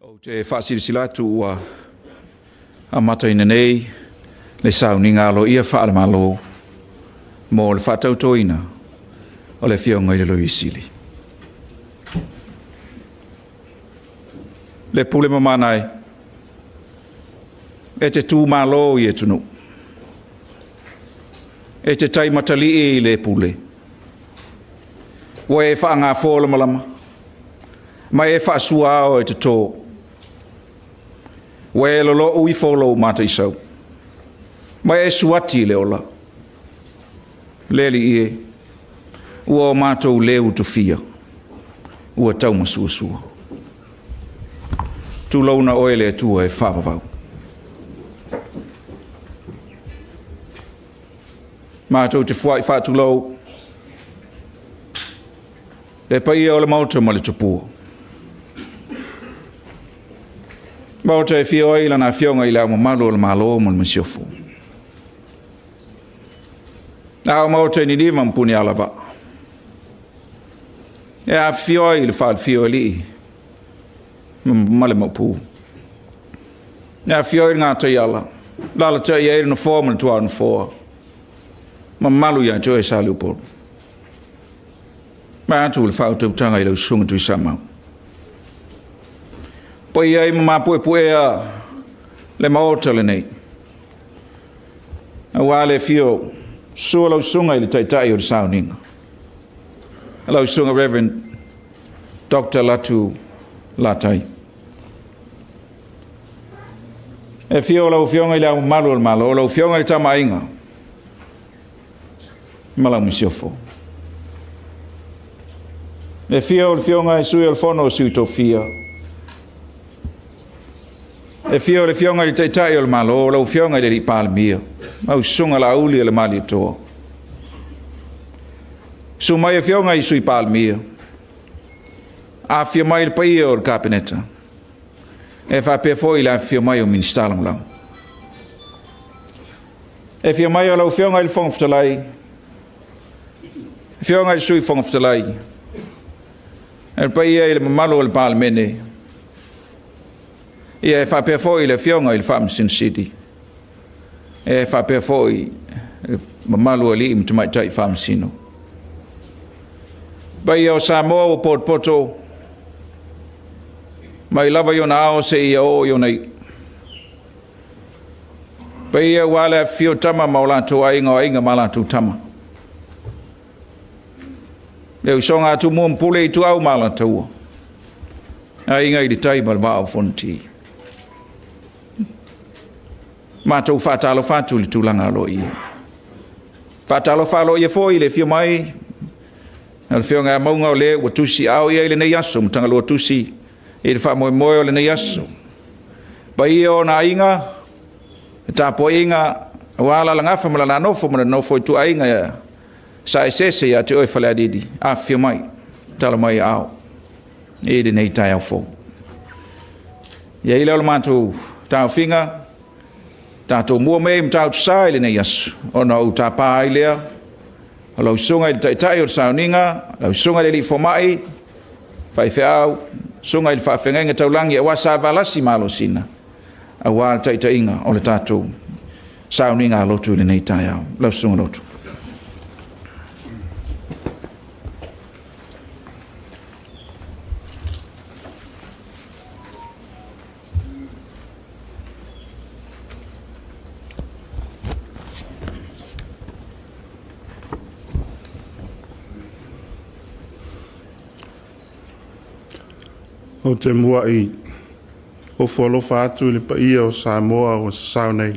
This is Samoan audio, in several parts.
Ou te faasilasila atu ua amataina nei le sauniga aloaia faale-Malo mo le faatautoina o le Afioga i le Loia Sili. Le pule mamana e, e te tu malo i atunuu, e te taimatalii i le pule, ua e faagafoa le malama, ma e faasua ao e toto. Ua e lolou ifo lou mataisau, ma e suati le ola. Le Alii e, ua o matou leu tofia, ua taumasuasua. Tulouna oe le Atua e faavavau. Matou te foai faatulou le paia o le Maota ma le Tupua. Maota e afio ai lana Afioga i Le Ao Mamalu o le Malo ma le Masiofo. A o Maota i Niniva ma Punialavaa. E afifio ai le falefia o alii ma le Maopu. E afifio ai le Gataiala, alaalatai ai le Nofoa ma le Tuanofoa, mamalu ia te oe Saleupolu. Vaeatu le faautautaga i lau Susuga Tuisamau. Paia ai ma mapuepuea le Maota lenei, aua le afio, susu lau Susuga i le Taitai o le Sauniga, lau Susuga Reverend Dr. Latu Latai. E afio lau Afioga i le Ao Mamalu o le Malo, lau Afioga i le Tama a Aiga ma lau Masiofo. E afio le Afioga i le Sui o le Fono a Sui Tofia. E afio le Afioga i le Taitai o le Malo, lau Afioga i le Palemia, lau Susuga Laauli o le Malietoa. Susu mai Afioga i Sui Palemia, afifio mai le paia o le Kapeneta, e faapea foi le afifio mai o Minisita Lagolago. E afio mai o lau Afioga i le Fofoga Fetalai, Afioga i le Sui Fofoga Fetalai, le paia i le mamalu o le Palemene, ia e faapea foi le Afioga i le Faamasino Sili, e faapea foi le mamalu o alii ma tamaitai faamasino. Paia o Samoa ua potopoto mai lava i ona ao seia oo i ona iu. Paia aua le afifio o Tama ma o latou aiga, o Aiga ma latou Tama. Le usoga a Tumua ma Pule, Ituau ma Alataua, Aiga i le Tai ma le Vaa o Fonoti. Matou faatalofa atu i le tulaga aloaia. Faatalofa aloaia foi i le afio mai a le Afioga ia Mauga o le ua tusiaao i ai lenei aso ma Tagaloa tusi i le faamoemoe o lenei aso. Paia o ona aiga, le tapuaiga aua Alalagafa ma lana nofo ma le nofo ituaiga sa eseese ia te oe Falealili, afifio mai, tala mai aao i lenei taeao fou. Ia i lea o le matou taofiga, tatou mua mea i Matautu Sa i lenei aso, ona ou tapa ai lea o lau susuga i le Taitai o le Sauniga, lau susuga i le Alii Fomai, faifeau, susuga i le Faafeagaiga Taulagi aua Sa Valasi Malosina, aua le taitaiga o le tatou sauniga a lotu i lenei taeao. Lau susuga Lotu. Ou te muai ofo alofa atu i le paia o Samoa ua sasao nei,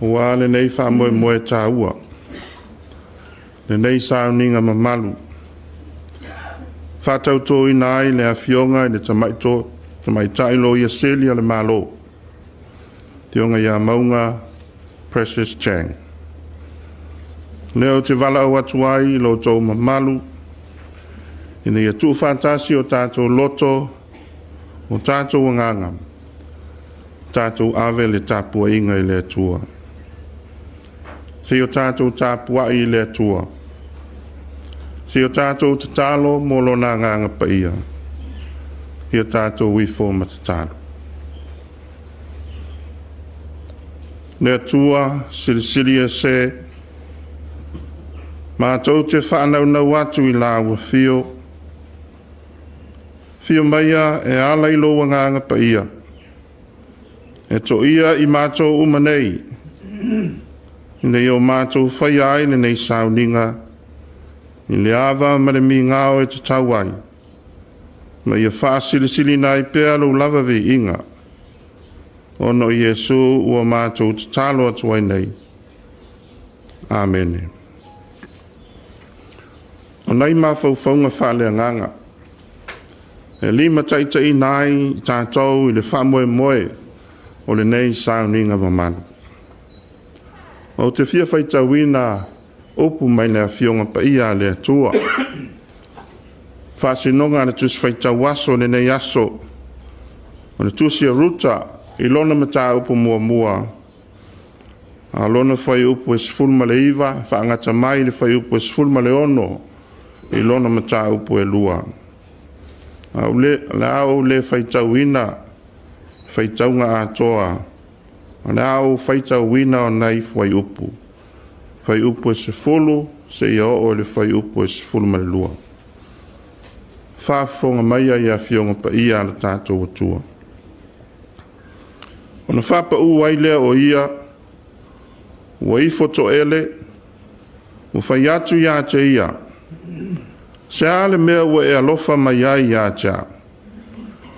aua lenei faamoemoe taua, lenei sauniga mamalu, faatautoina ai le Afioga i le Tamaitai Loia Sili a le Malo, Afioga ia Mauga Precious Chang. Lea ou te valaau atu ai i lo outou mamalu, ina ia tuufaatasi o tatou loto, o tatou agaga, tatou ave le tapuaiga i le Atua. Se i o tatou tapuai i le Atua. Se i o tatou tatalo mo lona agaga paia. Ia tatou ifo ma tatalo. Le Atua, Silisili Ese, matou te faanaunau atu i Lau Afio, afio maia e ala i Lou Agaga Paia, e toia i matou uma nei, ina ia o matou faia ai lenei sauniga i le ava ma le migao e tatau ai, ma ia faasilisiliina ai pea Lou lava viiga, ona o Iesu ua matou tatalo atu ai nei. Amene. O nai mafaufauga faaleagaga e limataitaiina ai i tatou i le faamoemoe o lenei sauniga mamalu. Ou te fia faitauina upu mai le Afioga Paia a le Atua. Faasinoga a le Tusi Faitau Aso i lenei aso, o le Tusi a Ruta i lona mataupu muamua, a o lona fuaiupu e 19 e faagata mai i le fuaiupu e 16 i lona mataupu e 2. O le a ou le faitauina faitauga atoa, o le a ou faitauina o nai fuaiupu, fuaiupu e 10 seia oo i le fuaiupu e 12. Faafofoga maia i Afioga Paia a le tatou Atua. Ona faapau ai lea o ia, ua ifo toele, ua fai atu ia te ia, Se a le mea ua e alofa mai ai ia te au,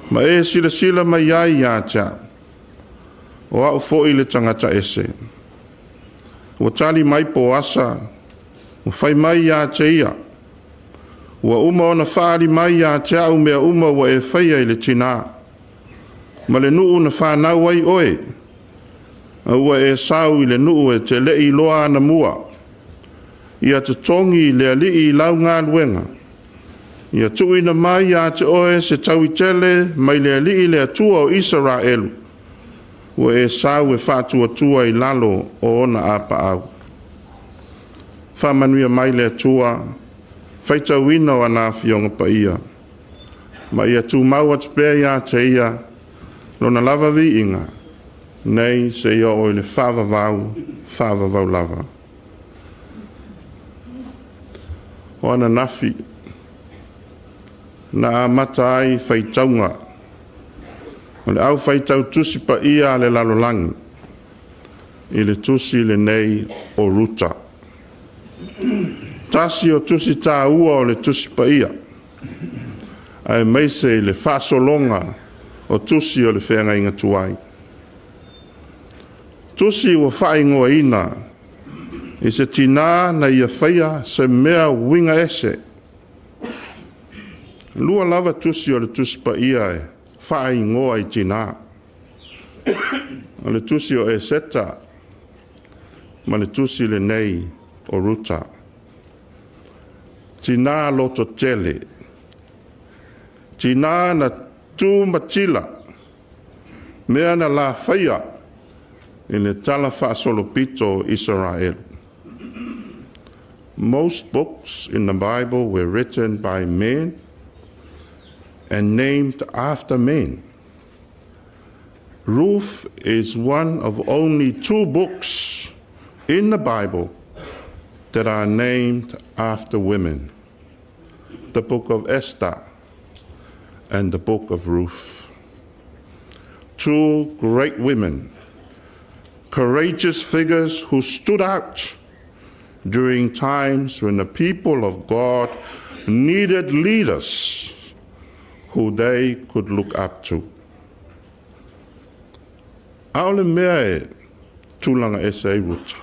ma e silasila mai ai ia te au, o au foi le tagata ese. Ua tali mai Poasa, ua fai mai ia te ia, Ua uma ona faaali mai ia te au mea uma ua e faia i le tinā, ma le nuu na fanau ai oe, a ua e sau i le nuu e te le i iloa anamua. Ia totogi le Alii i lau galuega, ia tuuina mai ia te oe se taui tele mai le Alii le Atua o Isaraelu, ua e sau e faatuatua i lalo o ona apaau. Faamanuia mai le Atua, faitauina o ana Afioga Paia, ma ia tumau atu pea ia te ia lona lava viiga, nei seia oo i le faavavau, faavavau lava. O ananafi na amata ai faitauga o le aufaitau Tusi Paia a le lalolagi i le tusi lenei o Ruta. Tasi o tusi taua o le Tusi Paia, aemaise i le faasologa o tusi o le Feagaiga Tuai. Tusi ua faaigoaina i se tinā na ia faia se mea uiga ese. Lua lava tusi o le Tusi Paia e faaigoa i tinā. O le tusi o Eseta ma le tusi lenei o Ruta. Tinā loto tele, tinā na tu matila, mea na lafaia i le tala faasolopito o Isaraelu. Most books in the Bible were written by men and named after men. Ruth is one of only two books in the Bible that are named after women, the book of Esther and the book of Ruth. Two great women, courageous figures who stood out during times when the people of God needed leaders who they could look up to. ʻAʻole mea e tulaga ese ai Ruta.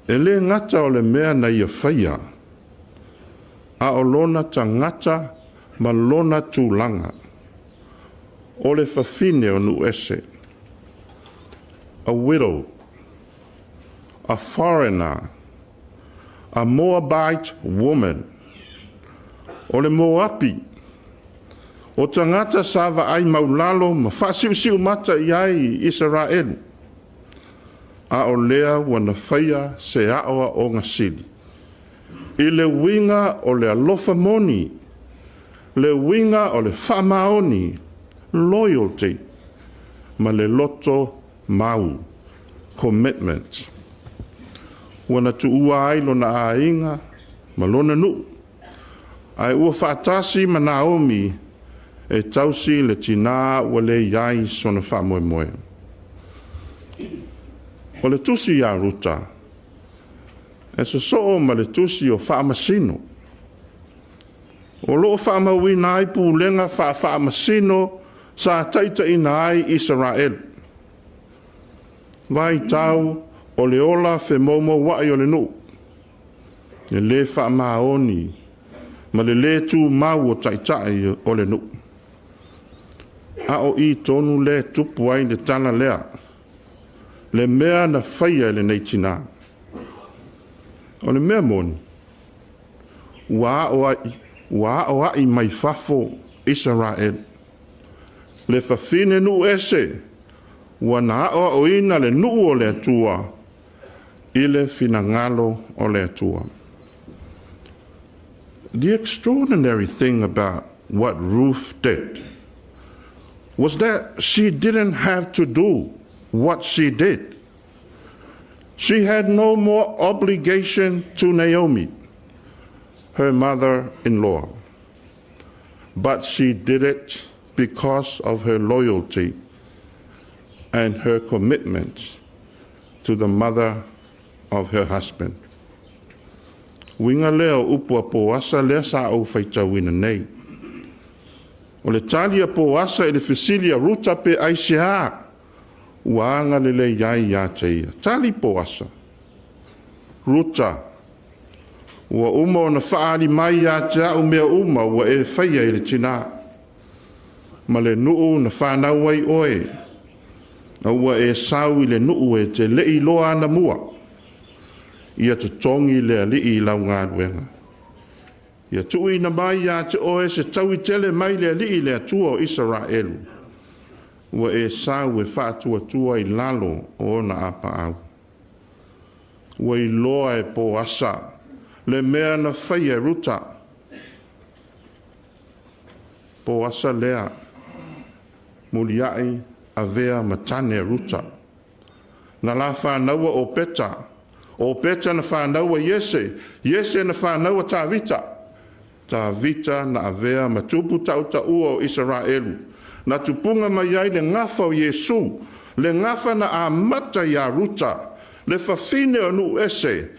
E le gata o le mea na ia faia, a o lona tagata ma lona tulaga, o le fafine o nuu ese, a widow, a foreigner, a Moabite woman, o le Moapi, o tagata sa vaai maulalo ma faasiusiu mata i ai i Isaraelu, a o lea ua na faia se aoaoga sili i le uiga o le alofa moni. le uiga o le faamaoni, loyalty, ma le loto mau, commitment. Ua na tuua ai lona aiga ma lona nuu, ae ua faatasi ma Naomi e tausi le tinā ua le i ai sona faamoemoe. O le tusi ia Ruta, e sosoo ma le tusi o Faamasino. O lo o faamauina ai pulega faafaamasino sa taitaiina ai Isaraelu. Vaitau o le ola femoumouai o le nuu, le lē faamaoni ma le lē tumau o taitai o le nuu. A o i tonu lea e tupu ai le tala lea, le mea na faia e lenei tinā. O le mea moni, ua aoai mai fafo Isaraelu. Le fafine nuu ese, ua na aoaoina le nuu o le Atua i le finagalo o le Atua. The extraordinary thing about what Ruth did was that she didn't have to do what she did. She had no more obligation to Naomi, her mother in law. But she did it because of her loyalty and her commitment to the mother of her husband. Uiga lea o upu a Poasa lea sa ou faitauina nei. O le tali a Poasa i le fesili a Ruta pe aisea ua agalelei ai ia te ia. Tali Poasa. Ruta, ua uma ona faaali mai ia te au mea uma ua e faia i le tinā. Ma le nuu na whanau ai oe, a ua e sau i le nuu e te le iloa anamua. Ia totogi le Alii i lau galuega. Ia tuuina mai ia te oe se taui tele mai le Alii le Atua o Isaraelu. Ua e sau e faatuatua i lalo o ona apaau. Ua iloa e Poasa le mea na faia e Ruta. Poasa lea, muliai avea ma tane a Ruta. Na la whānaua o Peta. O Peta na whānaua Iese. Iese na whānaua Tavita. Tavita na avea ma tupu tautaua o Isaraelu. Na tupuga mai ai le gafa o Iesu, le gafa na amata ia Ruta, le fafine o nuu ese,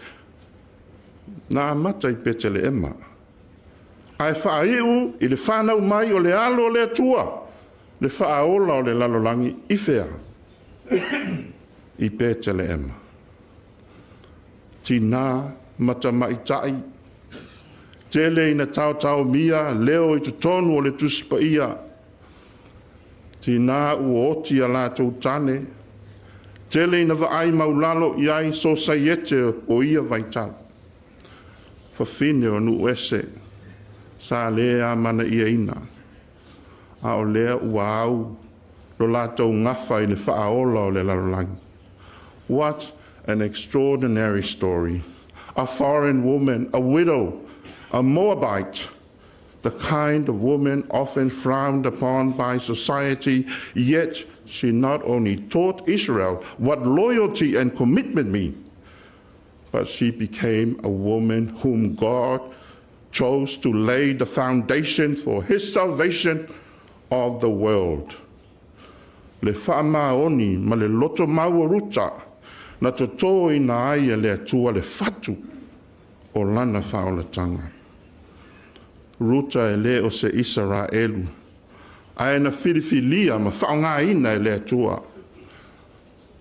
na amata i Peteleema. Ae faaiu i le whanau mai o le alo o le Atua, le faaola o le lalolagi i fea? I Peteleema. Tinā ma tamaitai, tele ina taotaomia leo i totonu o le Tusi Paia. Tinā ua oti a latou tane, tele ina vaai maulalo i ai sosaiete o ia vaitau. Fafine o nuu ese, sa le amanaiaina, a o lea ua au lo latou gafa i le faaola o le lalolagi. What an extraordinary story. A foreign woman, a widow, a Moabite, the kind of woman often frowned upon by society, yet she not only taught Israel what loyalty and commitment mean, but she became a woman whom God chose to lay the foundation for his salvation of the world. Le faamaoni ma le loto mau o Ruta, na totoina ai e le Atua le fatu o lana faaolataga. Ruta e le o se Isaraelu, ae na filifilia ma faaaogaina e le Atua.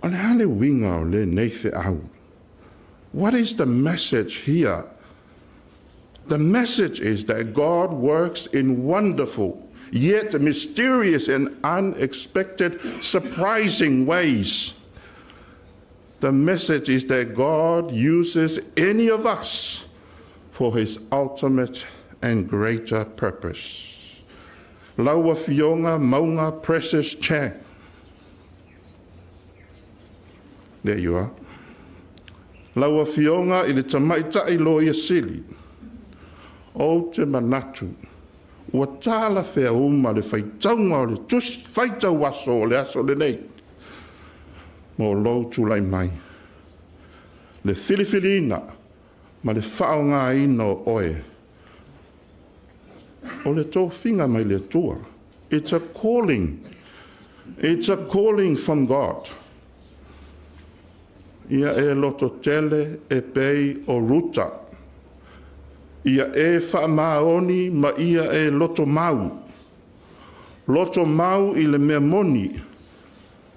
O le a le uiga o lenei feau? What is the message here? The message is that God works in wonderful, yet mysterious and unexpected, surprising ways. The message is that God uses any of us for his ultimate and greater purpose. Lau Afioga Mauga Precious Chang. There you are. Lau Afioga i le Tamaitai Loia Sili. Ou te manatu, Ua talafea uma le faitauga o le tusi faitau aso o le aso lenei mo lou tulai mai, le filifiliina ma le faaaogaina o oe. O le tofiga mai le Atua. It's a calling. It's a calling from God. Ia e lototele e pei o Ruta. Ia e faamaoni ma ia e lotomau. Lotomau i le mea moni,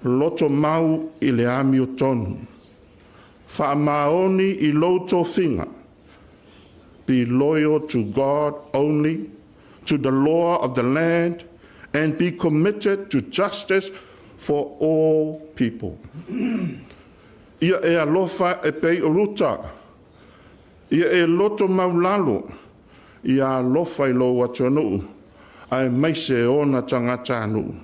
lotomau i le amiotonu. Faamaoni i lou tofiga. Be loyal to God only, to the law of the land, and be committed to justice for all people. Ia e alofa e pei o Ruta. Ia e loto maulalo. Ia alofa i lou atunuu, aemaise ona tagatanuu.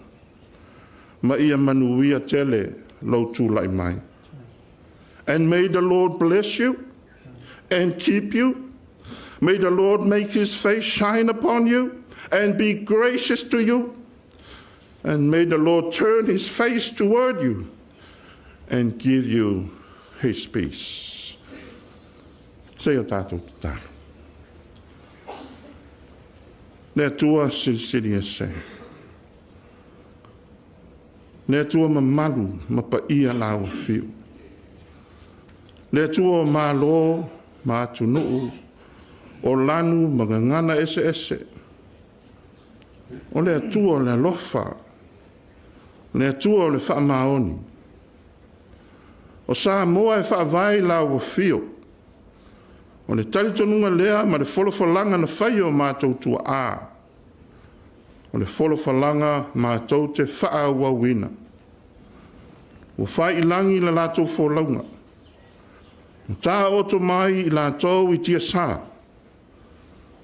Ma ia manuia tele lou tulai mai. And may the Lord bless you and keep you. May the Lord make his face shine upon you and be gracious to you. And may the Lord turn his face toward you and give you his peace. Se i o tatou tatalo. Le Atua silisili ese. Le Atua mamalu ma paia lau afio. Le Atua o malo ma atunuu, o lanu ma gagana eseese. O le Atua o le alofa, le Atua o le faamaoni. O Samoa e faavae i lau afio. O le talitonuga lea ma le folafolaga na fai e o matou tuaa. O le folafolaga matou te faaauauina. Ua fai i lagi la latou folauga, ua taoto mai i latou i tiasa,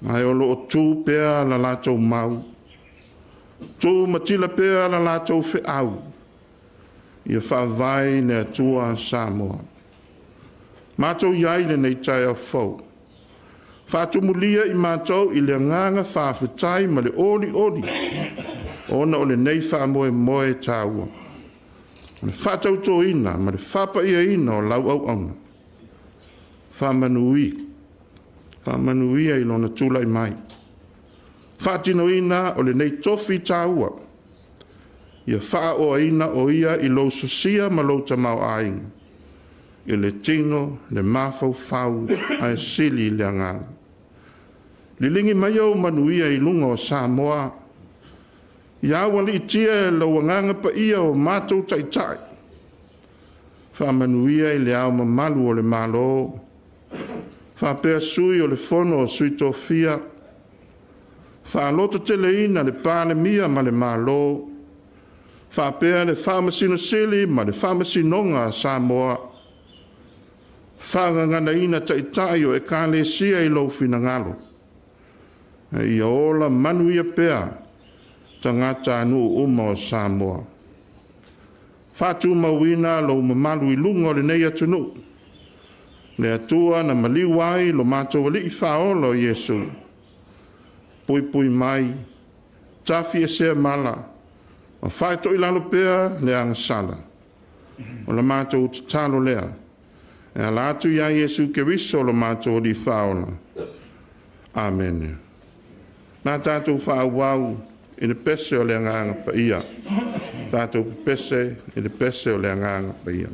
ae o lo o tu pea la latou mau, tu matila pea la latou feau, ia faavae i le Atua Samoa. Matou i ai i lenei taeao fou, faatumulia i matou i le agaga faafetai ma le olioli ona o lenei faamoemoe taua, o le faatautoina ma le faapaiaina o lau auauna. Faamanuia i lona tulai mai, faatinoina o lenei tofi taua, ia faaoaina o ia i lou sosia ma lou tamaoaiga, i le tino, le mafaufau, ae sili le agaga. Liligi mai ou manuia i luga o Samoa, ia aualiitia e lou Agaga Paia o matou taitai, faamanuia i le Ao Mamalu o le Malo, faapea Sui o le Fono a Sui Tofia, faalototeleina le Palemia ma le Malo, faapea le Faamasino Sili ma le Faamasinoga a Samoa, faagaganaina Taitai o Ekalesia i lou finagalo, a ia ola manuia pea tagatanuu uma o Samoa. Faatumauina lou mamalu i luga o lenei atunuu, le Atua na maliu ai lo matou Alii Faaola o Iesu, puipui mai, tafiesea mala, ma faitoilalo pea le agasala. O la matou tatalo lea, e ala atu ia Iesu Keriso lo matou Alii Faaola. Amene. Na tatou faaauau i le pese o le Agaga Paia. Tatou pepese i le pese o le Agaga Paia.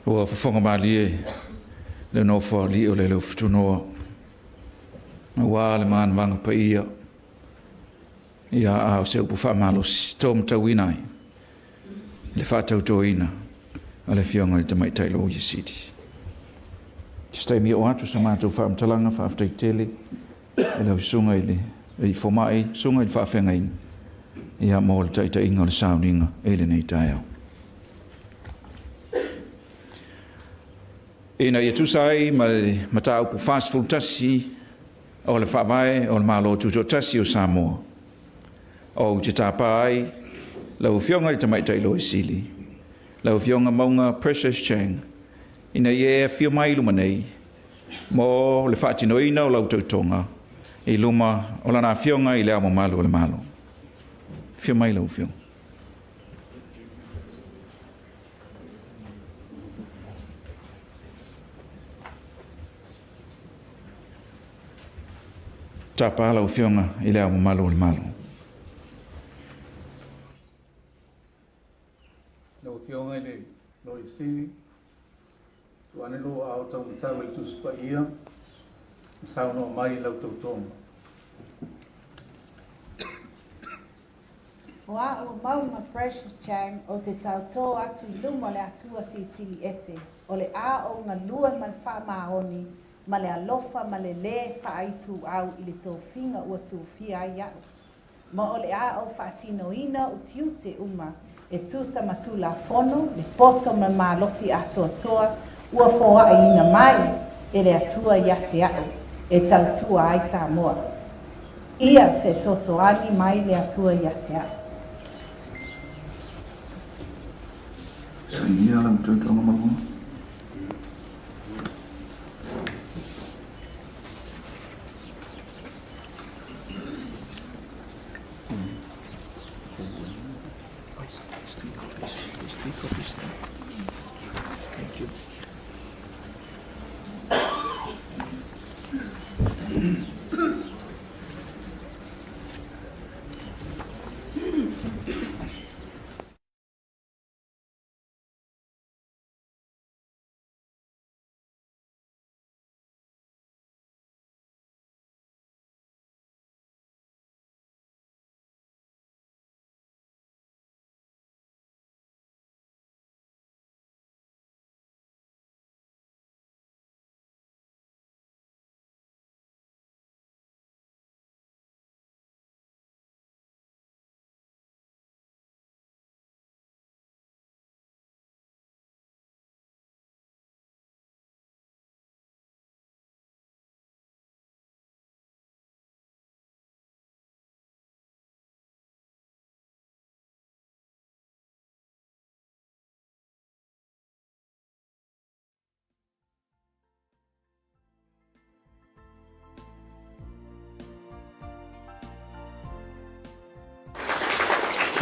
Ua fofoga malie le nofoalii o le Laufutunoa, aua le manavaga paia, ia a o se upu faamalosi, to matauina ai le faatautoina a le Afioga i le Tamaitai Loia Sili. Se taimi oo atu sa matou faamatalaga, faafetai tele i lau susuga i le alii fomai, susuga i le faafeagaiga, ia mo le taitaiga o le sauniga i lenei taeao. Ina ia tusa ai ma le mataupu 41 o le Faavae o le Malo Tutoatasi o Samoa, ou te tapa ai lau Afioga i le Tamaitai Loia Sili, lau Afioga Mauga Precious Chang, ina ia e afio mai i luma nei mo le faatinoina o lau tautoga i luma o Lana Afioga i Le Ao Mamalu o le Malo. Afio mai lau Afioga. Tapa lau Afioga i Le Ao Mamalu o le Malo. Lau Afioga i le Loia Sili, tuu ane lou aao taumatau i le Tusi Paia ma saunoa mai i lau tautoga. O a'u o Mauga Precious Chang ou te tautō atu i luma o le Atua Silisili Ese, o le a ou galue ma le faamaoni, ma le alofa ma le lē faaituau i le tofiga ua tofia ai a'u. Ma o le a ou faatinoina ou tiute uma e tusa ma Tulafono, le poto ma le malosi atoatoa ua foaiina mai e le Atua ia te a'u e tautua ai Samoa. Ia fesoasoani mai le Atua ia te a'u. Sainia lau tautoga mauga.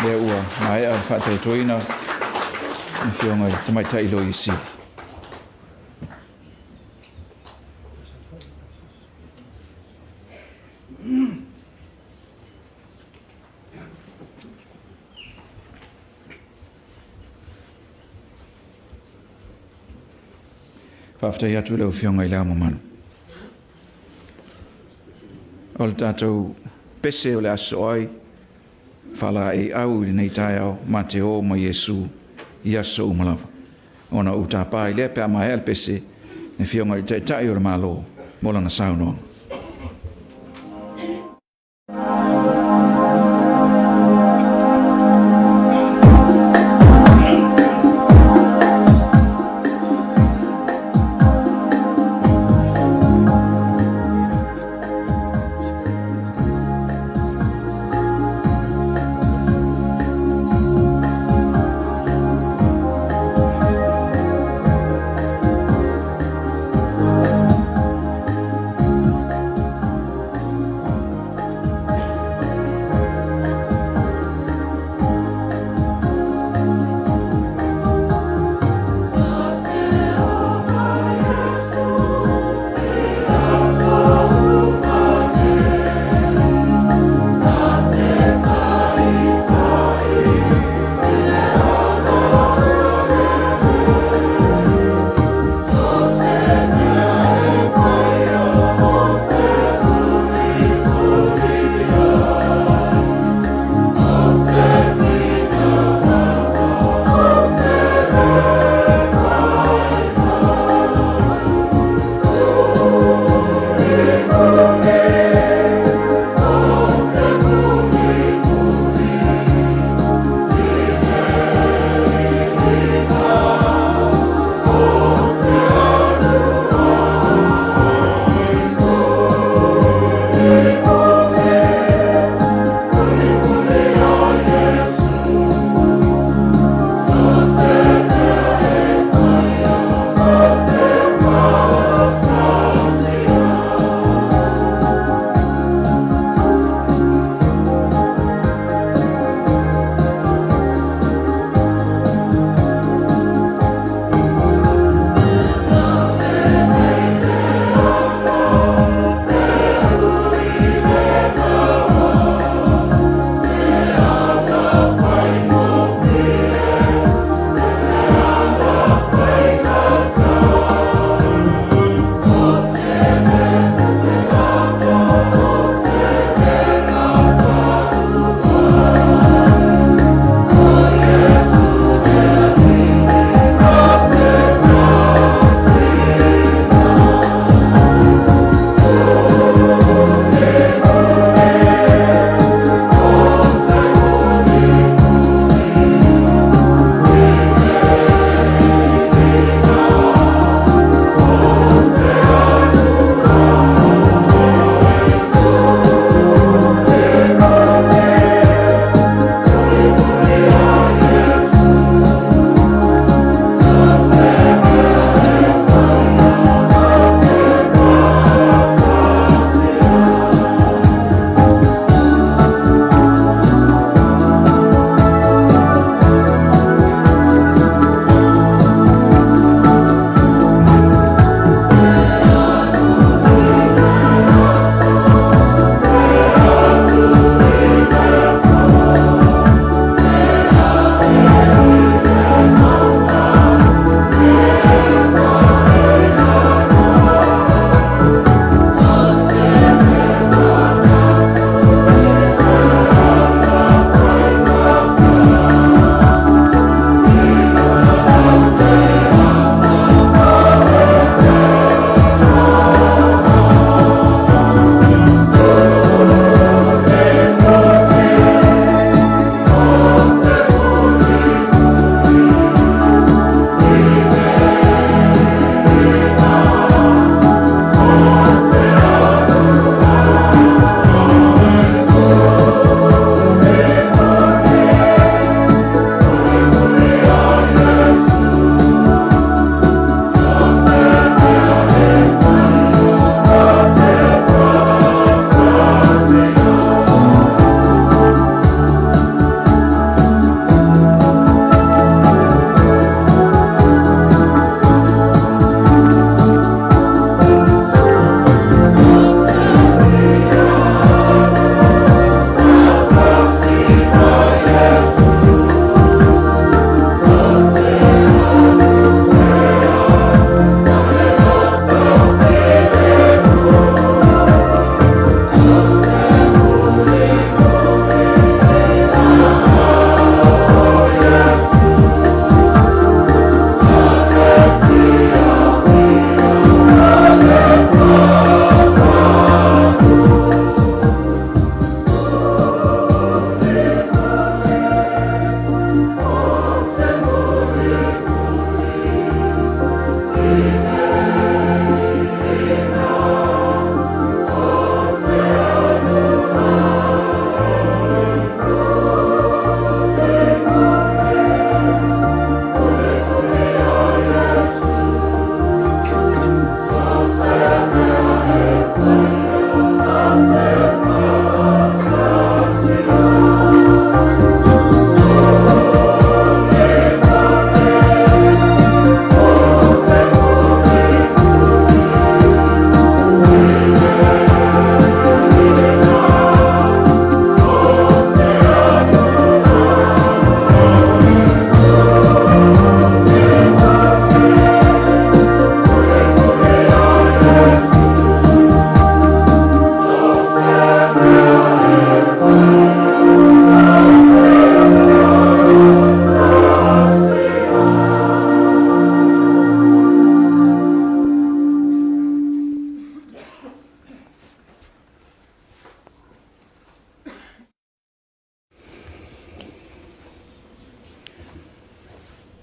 Lea ua maea le faatautoina le Afioga i le Tamaitai Loia Sili. Faafetai atu i lau Afioga i Le Ao Mamalu. O le tatou pese o le aso ai, faalaeiau i lenei taeao, ma te o ma Iesu i aso uma lava. Ona ou tapa ai lea pe a maea le pese, le Afioga i le Taitai o le Malo mo lana saunoaga.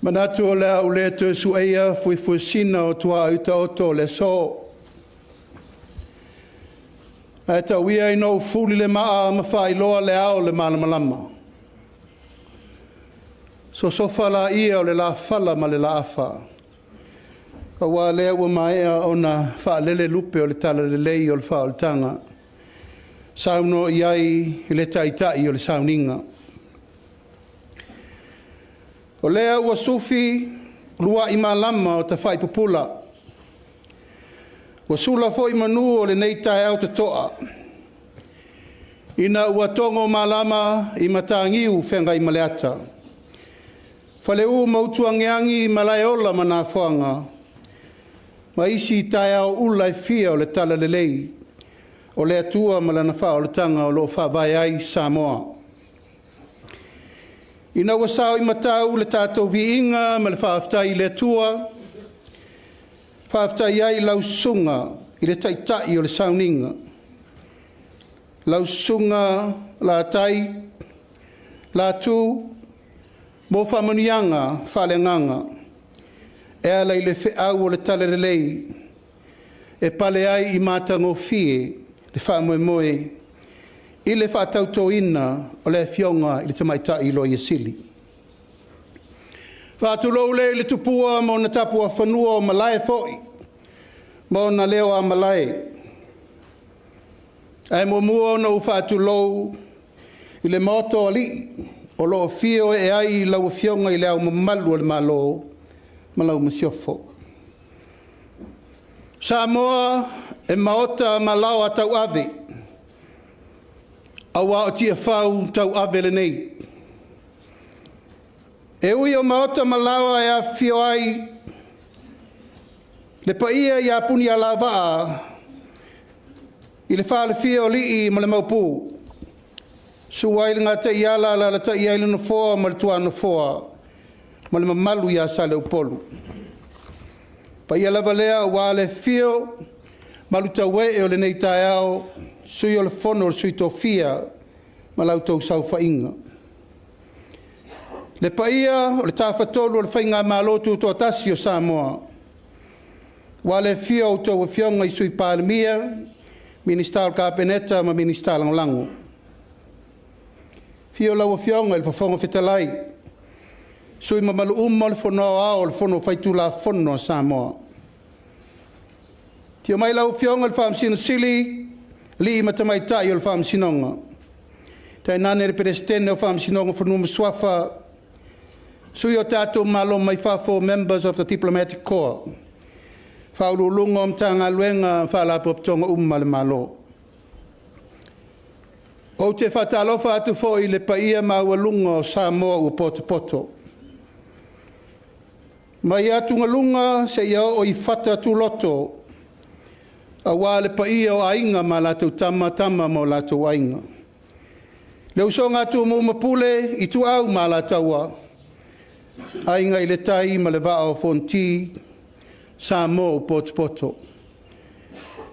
Manatu o le a ou le toe sueia fuefuesina o tuaoi taoto o le aso. Ae tau ia ina ou fuli le maa ma faailoa le ao o le malamalama. Sosofa laia o le lafala ma le laafa, aua o lea ua maea ona faalele lupe o le talalelei o le faaolataga, saunoa i ai le Taitai o le sauniga. O lea ua sufi luai malama o tafaipupula, ua sula foi manu o lenei taeao totoa, ina ua togo malama i Mataniu Feagaimaleata, Faleu ma Utuagiagi Malaeola ma Nafoga ma isi taeao ula e fia o le talalelei o le Atua ma Lana faaolataga o lo o faavae ai Samoa. Ina ua sao i matau le tatou viiga ma le faafetai i le Atua, faafetai ai i lau susuga i le Taitai o le sauniga, lau Susuga Latai Latu mo faamanuiaga faaleagaga e ala i le feau o le talalelei e pale ai i matagofie le faamoemoe i le faatautoina o le Afioga i le Tamaitai Loia Sili. Faatulou lea i le tupua ma ona tapuafanua o malae foi ma ona leo a malae. Ae muamua ona ou faatulou i le Maota o Alii o lo o afio ee ai lau Afioga i Le Ao Mamalu o le Malo ma lau Masiofo. Samoa e maota ma laoa tauave, aua o Tiafau tauave lenei. E ui o maota ma laoa e afifio ai le paia ia Punialavaa i le falefia o Alii ma le Maopu, susu ai le Gataiala, alaalatai ai le Nofoa ma le Tuanofoa ma le mamalu ia Saleupolu. Paia lava lea aua le afio malutauee o lenei taeao, Sui o le Fono a Sui Tofia ma la outou saofaiga. Le paia o le Tafatolu o le Faigamalo Tutoatasi o Samoa, aua le afio o a outou Afioga i Sui Palemia, Minisita o le Kapeneta ma Minisita Lagolago. Afio lau Afioga i le Fofoga Fetalai, sui usufono mamalu uma o le Fono Aoao o le Fono Faitulafono a Samoa. Afio mai lau Afioga i le Faamasino Sili, alii ma tamaitai o le Faamasinoga, tainane le Peresetene o Faamasinoga o Fanua ma Suafa, sui o tatou Malo mai fafo, members of the Diplomatic Corps, Faauluuluga o Matagaluega ma Faalapotopotoga uma a le Malo. Ou te faatalofa atu foi i le paia maualuga o Samoa ua potopoto, mai atugaluga seia oo i fata tuloto, aua le paia o Aiga ma latou Tama, Tama ma o latou Aiga, le usoga a Tumua ma Pule, Ituau ma Alataua, Aiga i le Tai ma le Vaa o Fonoti, Samoa ua potopoto.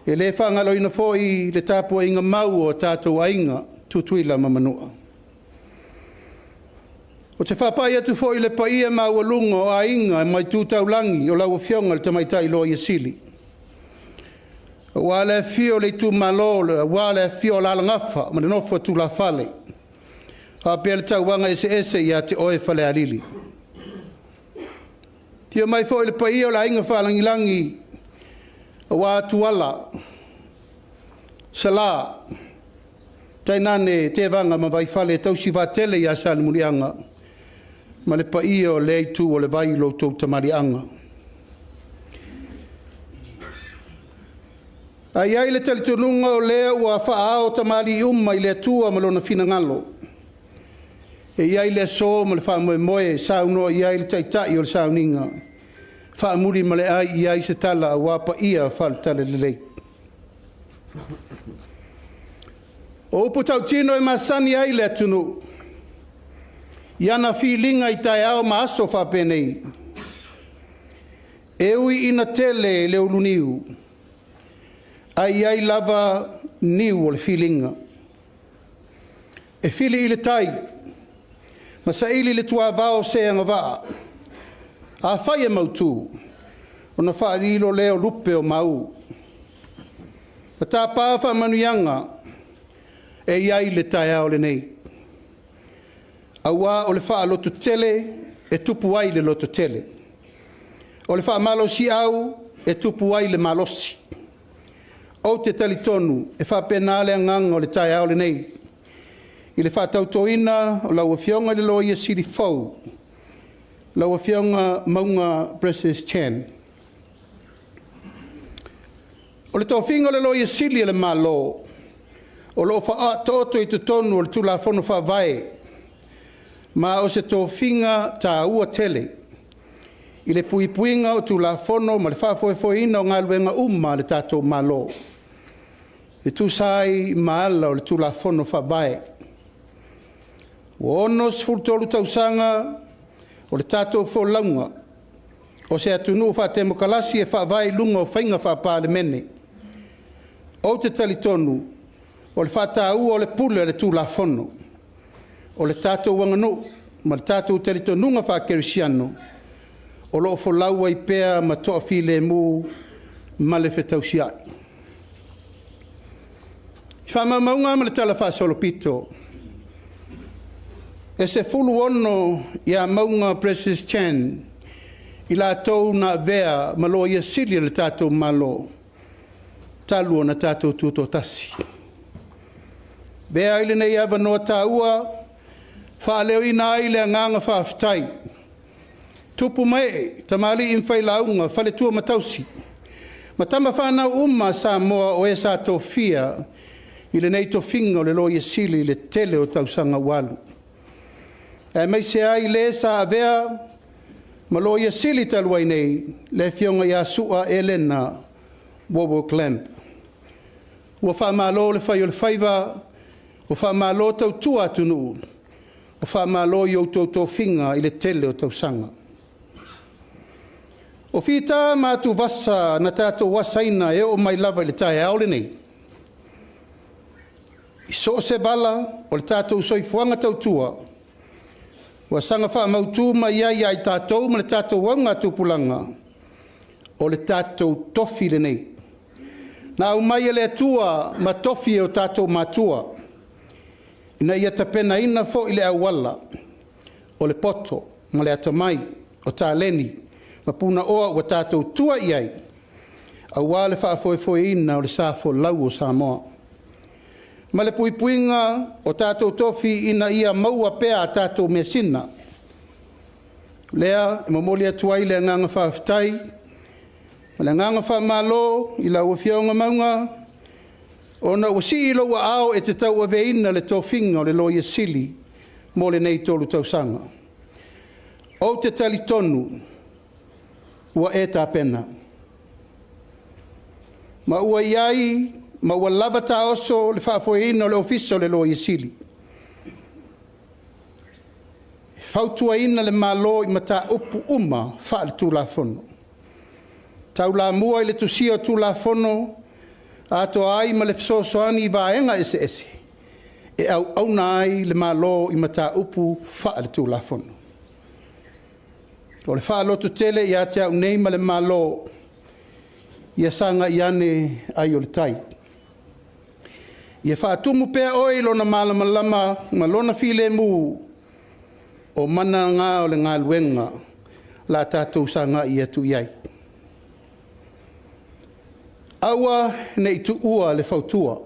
E le faagaloina foi le tapuaiga mau a o tatou aiga, Tutuila ma Manua. Ou te faapai atu foi i le paia maualuga o Aiga ma Itu Taulagi o lau Afioga i le Tamaitai Loia Sili, aua le afio o le itumalo, aua le afio o Alalagafa ma le nofo a tulafale, faapea le tauvaga eseese ia te oe Falealili. Afio mai foi le paia o le Aiga Faalagilagi aua Tuala, Sala, tainane Tevaga ma Vaifale e tausi vaatele ia Salemuliaga ma le paia o lea itu o le vai i lo outou tamaliiaga. Ae i ai le talitonuga o lea ua faaao tamalii uma i le Atua ma Lona finagalo, e i ai le aso ma le faamoemoe e saunoa i ai le Taitai o le sauniga, faamuli ma le ai i ai se tala aua paia faale-Talalelei. O upu tautino e masani ai le atunuu i ana filiga i taeao ma aso faapenei, e ui ina tele le uluniu, ae i ai lava niu o le filiga. E fili i le tai ma saili i le tuavao se agavaa. Afai e mautu, ona faalilo lea o lupe o mau. Na tapa faamanuiaga e i ai le taeao lenei, aua o le faalototele e tupu ai le lototele. O le faamalosiau e tupu ai le malosi. Ou te talitonu e faapena le agaga o le taeao lenei i le faatautoina o lau Afioga i le Loia Sili fou, lau Afioga Mauga Precious Chen. O le tofiga o le Loia Sili a le Malo, o lo o faataoto i totonu o le Tulafono Faavae, ma o se tofiga taua tele i le puipuiga o Tulafono ma le faafoefoeina o galuega uma a le tatou Malo e tusa ai ma ala o le Tulafono Faavae. Ua 63 tausaga o le tatou folauga o se atunuu faatemokarasi e faavae i luga o faiga faa-Palemene. Ou te talitonu o le faataua o le pule o le Tulafono, o le tatou aganuu ma le tatou talitonuga faakerisiano o lo o folau ai pea ma toafilemu ma le fetausiai. I faamaumauga ma le talafaasolopito, e 16 ia Mauga Precious Chen i latou na avea ma Loia Sili a le tatou Malo talu ona tatou tutoatasi. Avea ai lenei avanoa taua e faaleoina ai le agaga faafetai, tupu ma ee, tamalii ma failauga, faletua ma tausi, ma tama fanau uma a Samoa o e sa tofia i lenei tofiga o le Loia Sili i le tele o tausaga ua alu, aemaise ai le sa avea ma Loia Sili talu ai nei, le Afioga ia Su'a Elena Wawok Lamb. Ua faamalo le fai o le faiva, ua faamalo tautua atunuu, ua faamalo i outou tofiga i le tele o tausaga. O fita ma atuvasa na tatou asaina e oo mai lava i le taeao lenei, i so o se vala o le tatou soifuaga tautua, ua saga faamautu mai ai ia i tatou ma le tatou augatupulaga, o le tatou tofi lenei na aumai e le Atua ma tofi e o tatou matua, ina ia tapenaina foi le auala o le poto ma le atamai, o taleni ma punaoa ua tatou tua i ai aua le faafoefoeina o le sa folau o Samoa ma le puipuiga o tatou tofi ina ia maua pea a tatou measina. O lea e momoli atu ai le agaga faafetai ma le agaga faamalo i lau Afioga Mauga ona ua sii i lou aao e te tauaveina le tofiga o le Loia Sili mo lenei 3 tausaga. Ou te talitonu ua e tapena ma ua i ai ma ua lava taoso le faafoeina o le Ofisa o le Loia Sili, e fautuaina le Malo i mataupu uma faale-Tulafono, taulamua i le tusia o Tulafono, atoa ai ma le fesoasoani i vaega eseese e auauna ai le Malo i mataupu faale-Tulafono. O le faalototele ia te au nei ma le Malo, ia sagai ane ai o le tai. Ia faatumu pea oe i Lona malamalama ma Lona filemu, o mana na o le galuega o le a tatou sagai atu i ai. Aua ne i tuua le fautua.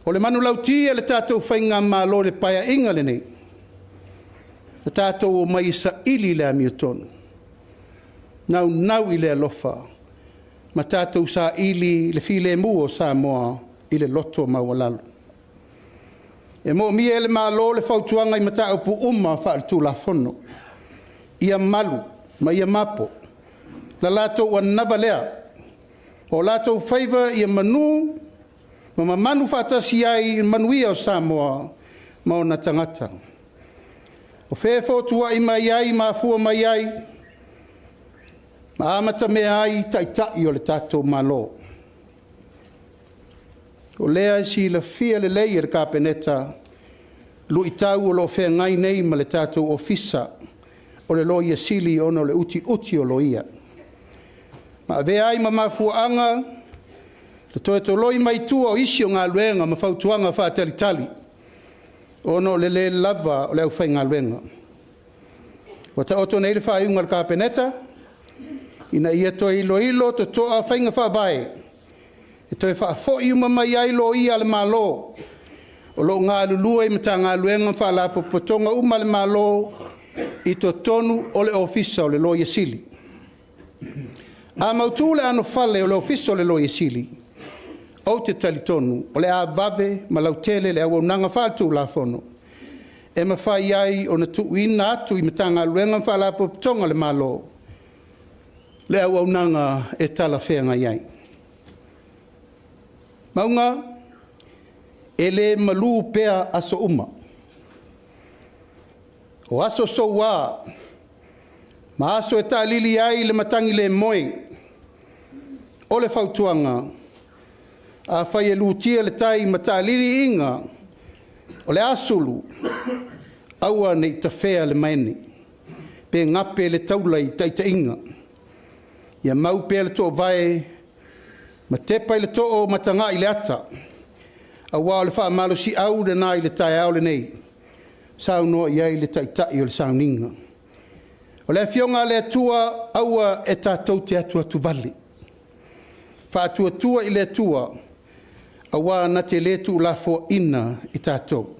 O le manulauti a le tatou faigamalo i le Paeaiga lenei, na tatou omai e saili le amiotonu, naunau i le alofa ma tatou saili le filemu o Samoa i le loto maualalo. E moomia e le Malo le fautuaga i mataupu uma faale-Tulafono, ia malu ma ia mapo la latou anava lea, o latou faiva ia manu ma mamanu faatasi ai le manuia o Samoa ma ona tagata. O fea e fotuai mai ai ma afua mai ai ma amatamea ai Taitai o le tatou Malo. O lea e silafia lelei e le Kapeneta luitau o lo o feagai nei ma le tatou Ofisa o le Loia Sili ona o le utiuti o loia. Ma avea ai ma mafuaaga le toe toloi mai tua o isi o galuega ma fautuaga faatalitali ona o le lē lava o le aufaigaluega. Ua taoto nei le faaiuga a le Kapeneta ina ia toe iloilo totoa faiga faavae e toe faafoi uma mai ai loia a le Malo o lo o galulue i Matagaluega ma Faalapotopotoga uma a le Malo i totonu o le Ofisa o le Loia Sili. A mautu le anofale o le Ofisa o le Loia Sili, ou te talitonu o le a vave ma lautele le auaunaga faale-Tulafono e mafai ai ona tuuina atu i Matagaluega ma Faalapotopotoga a le Malo le auaunaga e talafeagai ai. Mauga, e le malu pea aso uma. O aso soua ma aso e taalili ai le matagi le moe. O le fautuaga, afai e lutia le tai ma taalili iiga, o le a sulu, aua ne i tafea le manene pe gape le taula i taitaiga. Ia mau pea le toovae ma tepa i le too ma tagai i le ata, aua o le faamalosiau lena i le taeao lenei, saunoa i ai le Taitai o le sauniga. O le Afioga a le Atua, aua e tatou te atuatuvale, faatuatua i le Atua, aua na te le tuulafoaiina i tatou.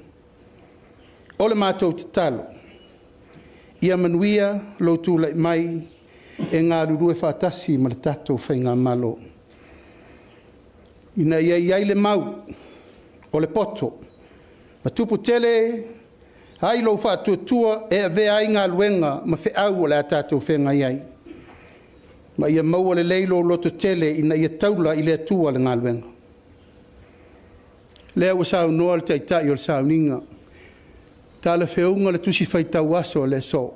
O le matou tatalo, ia manuia lou tulai mai e galulue faatasi ma le tatou Faigamalo, ina ia i ai le mau o le poto ma tupu tele ai lou faatuatua e avea ai galuega ma feau o le a tatou feagai ai, ma ia maua lelei lou lototele ina ia taula i le Atua le galuega. O lea ua saunoa le Taitai o le sauniga, talafeuga le Tusi Faitau Aso o le aso.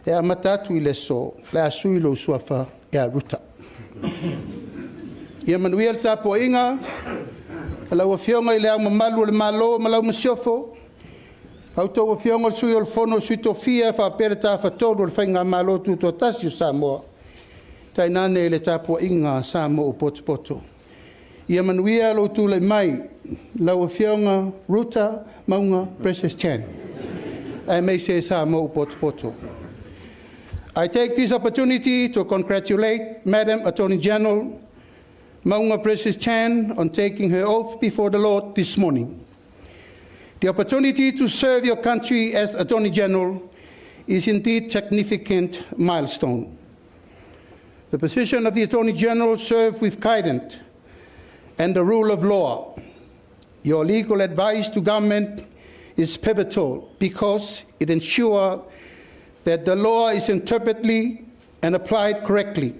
E amata atu i le aso, o le a sui lou suafa ia Ruta. Ia manuia le tapuaiga a lau Afioga i Le Ao Mamalu o le Malo ma lau Masiofo, a outou Afioga i le Sui o le Fono a Sui Tofia faapea le Tafatolu o le Faigamalo Tutoatasi o Samoa, tainane le tapuaiga a Samoa ua potopoto. Ia manuia lou tulai mai lau Afioga Ruta Mauga Precious Chan, aemaise Samoa ua potopoto. I take this opportunity to congratulate Madam Attorney General Mauga Precious Chan on taking her oath before the Lord this morning. The opportunity to serve your country as Attorney General is indeed significant milestone. The position of the Attorney General serves with guidance and the rule of law. Your legal advice to government is pivotal because it ensures that the law is interpreted and applied correctly.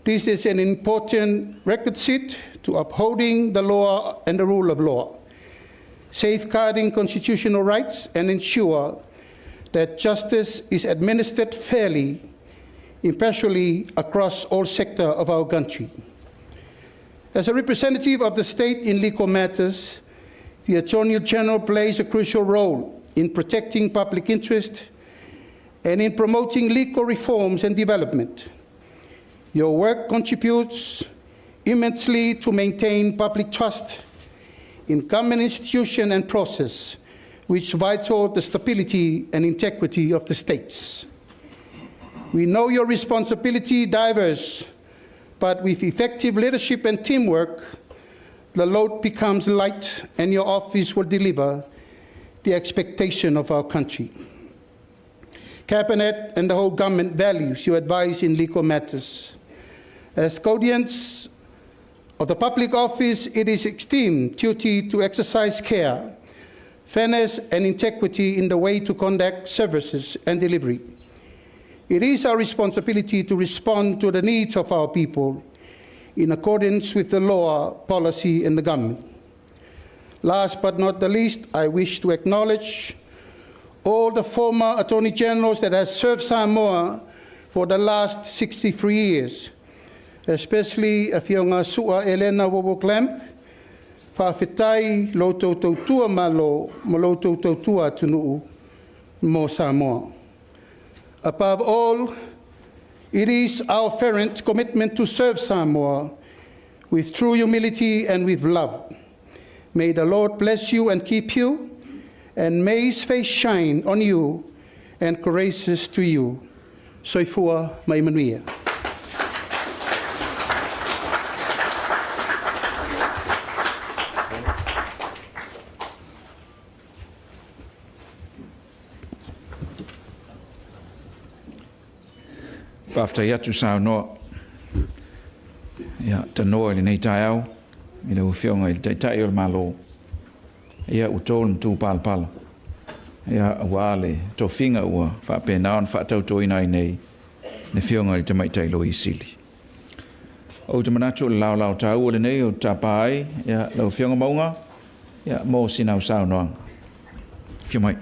This is an important requisite to upholding the law and the rule of law, safeguarding constitutional rights, and ensure that justice is administered fairly, impartially across all sectors of our country. As a representative of the state in legal matters, the Attorney General plays a crucial role in protecting public interest and in promoting legal reforms and development. Your work contributes immensely to maintain public trust in government institution and process, which vital the stability and integrity of the states. We know your responsibility diverse, but with effective leadership and teamwork, the load becomes light and your office will deliver the expectation of our country. Cabinet and the whole government values your advice in legal matters. As guardians of the public office, it is esteemed duty to exercise care, fairness, and integrity in the way to conduct services and delivery. It is our responsibility to respond to the needs of our people in accordance with the law, policy, and the government. Last but not the least, I wish to acknowledge all the former Attorney Generals that have served Samoa for the last 63 years, especially Afioga Su'a Elena Wowo Clamp, faafetai lo outou tautua malo ma lo outou tautua atunuu mo Samoa. Above all, it is our fervent commitment to serve Samoa with true humility and with love. May the Lord bless you and keep you, and may his face shine on you and gracious to you. Soifua ma ia manuia. Faafetai atu saunoa. Ia, tanoa i lenei taeao i lau Afioga i le Taitai o le Malo. Ia, ua to le matupalapala. Ia, aua le tofiga ua faapena ona faatautoina ai nei le Afioga i le Tamaitai Loia Sili. Ou te manatu o le laolao taua lenei ou te tapa ai ia, lau Afioga Mauga ia, mo sina au saunoaga. Afio mai.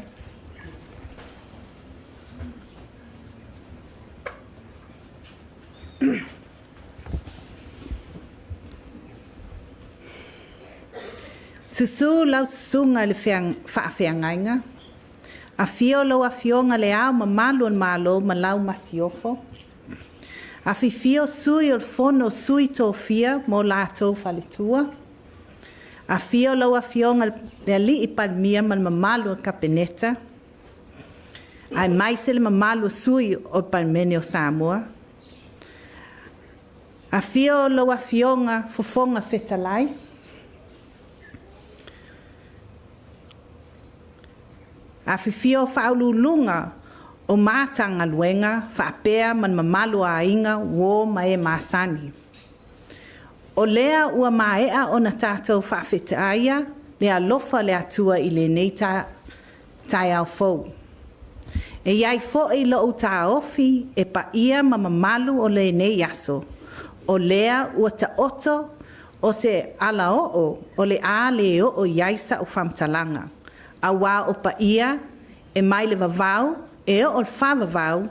Susu lau susuga i le faafeagaiga. Afio lau Afioga Le Ao Mamalu o le Malo ma lau Masiofo. Afifio Sui o le Fono Sui Tofia ma o latou faletua. Afio lau Afioga le Alii Palemia ma le mamalu o le Kapeneta, aemaise le mamalu o sui o le Palemene o Samoa. Afio lau Afioga Fofoga Fetalai, Afifio Faauluuluga o Matagaluega faapea ma le mamalu o aiga, uo ma e masani. O lea ua maea ona tatou faafetaia le alofa o le Atua i lenei taeao fou. E i ai foi lo'u taofi e paia ma mamalu o lenei aso, o lea ua taoto o se alaoo o le a le oo i ai sa'u faamatalaga, auā o paia e mai le vavau e oo i le faavavau,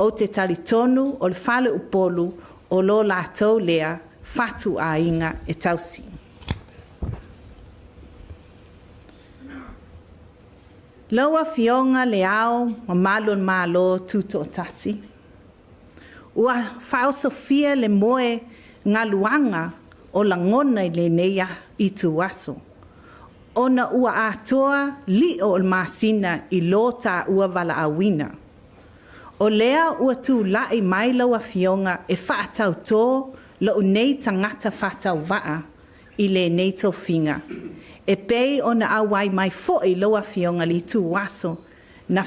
ou te talitonu o le faleupolu o lo latou lea fatuaiga e tausi. Lau Afioga Le Ao Mamalu o le Malo Tutoatasi, ua faaosofia le moe galuaga o lagona i lenei ituaso, ona ua atoa lio o le masina i lo taua valaauina. O lea ua tulai mai lau Afioga e faatautō lo'u nei tagata faatauvaa i lenei tofiga, e pei ona auai mai foi lau Afioga i le ituaso na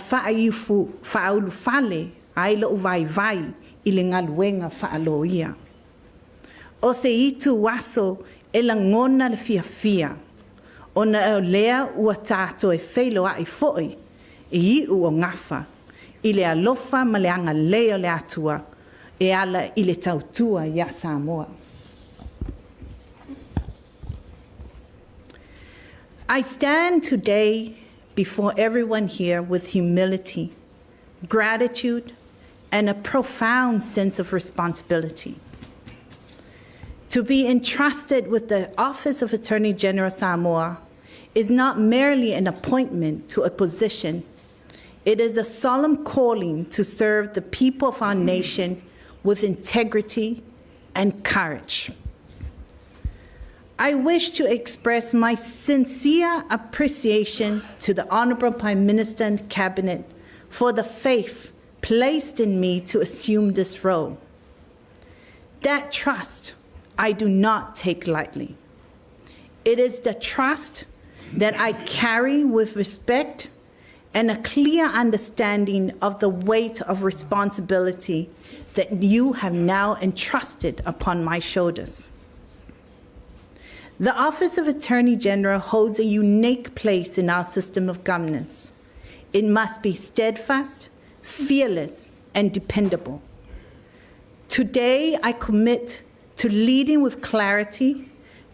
faaulufale ai lo'u vaivai i le galuega faaloia. O se ituaso e lagona le fiafia, ona o lea ua ta toe feiloai foi i iu o gafa i le alofa ma le agalelei o le Atua e ala i le tautua iā Samoa. I stand today before everyone here with humility, gratitude, and a profound sense of responsibility. To be entrusted with the Office of Attorney General Samoa is not merely an appointment to a position. It is a solemn calling to serve the people of our nation with integrity and courage. I wish to express my sincere appreciation to the Honorable Prime Minister and Cabinet for the faith placed in me to assume this role. That trust I do not take lightly. It is the trust that I carry with respect and a clear understanding of the weight of responsibility that you have now entrusted upon my shoulders. The Office of Attorney General holds a unique place in our system of governance. It must be steadfast, fearless, and dependable. Today, I commit to leading with clarity,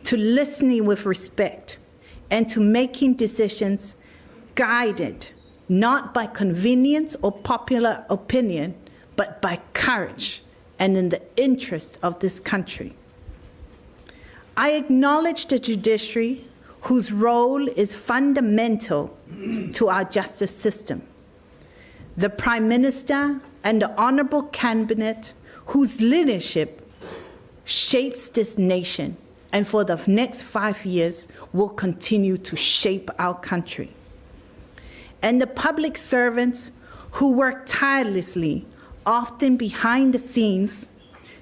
to listening with respect, and to making decisions guided not by convenience or popular opinion, but by courage and in the interest of this country. I acknowledge the judiciary, whose role is fundamental to our justice system. The Prime Minister and the Honorable Cabinet whose leadership shapes this nation and for the next 5 years will continue to shape our country. And the public servants who work tirelessly, often behind the scenes,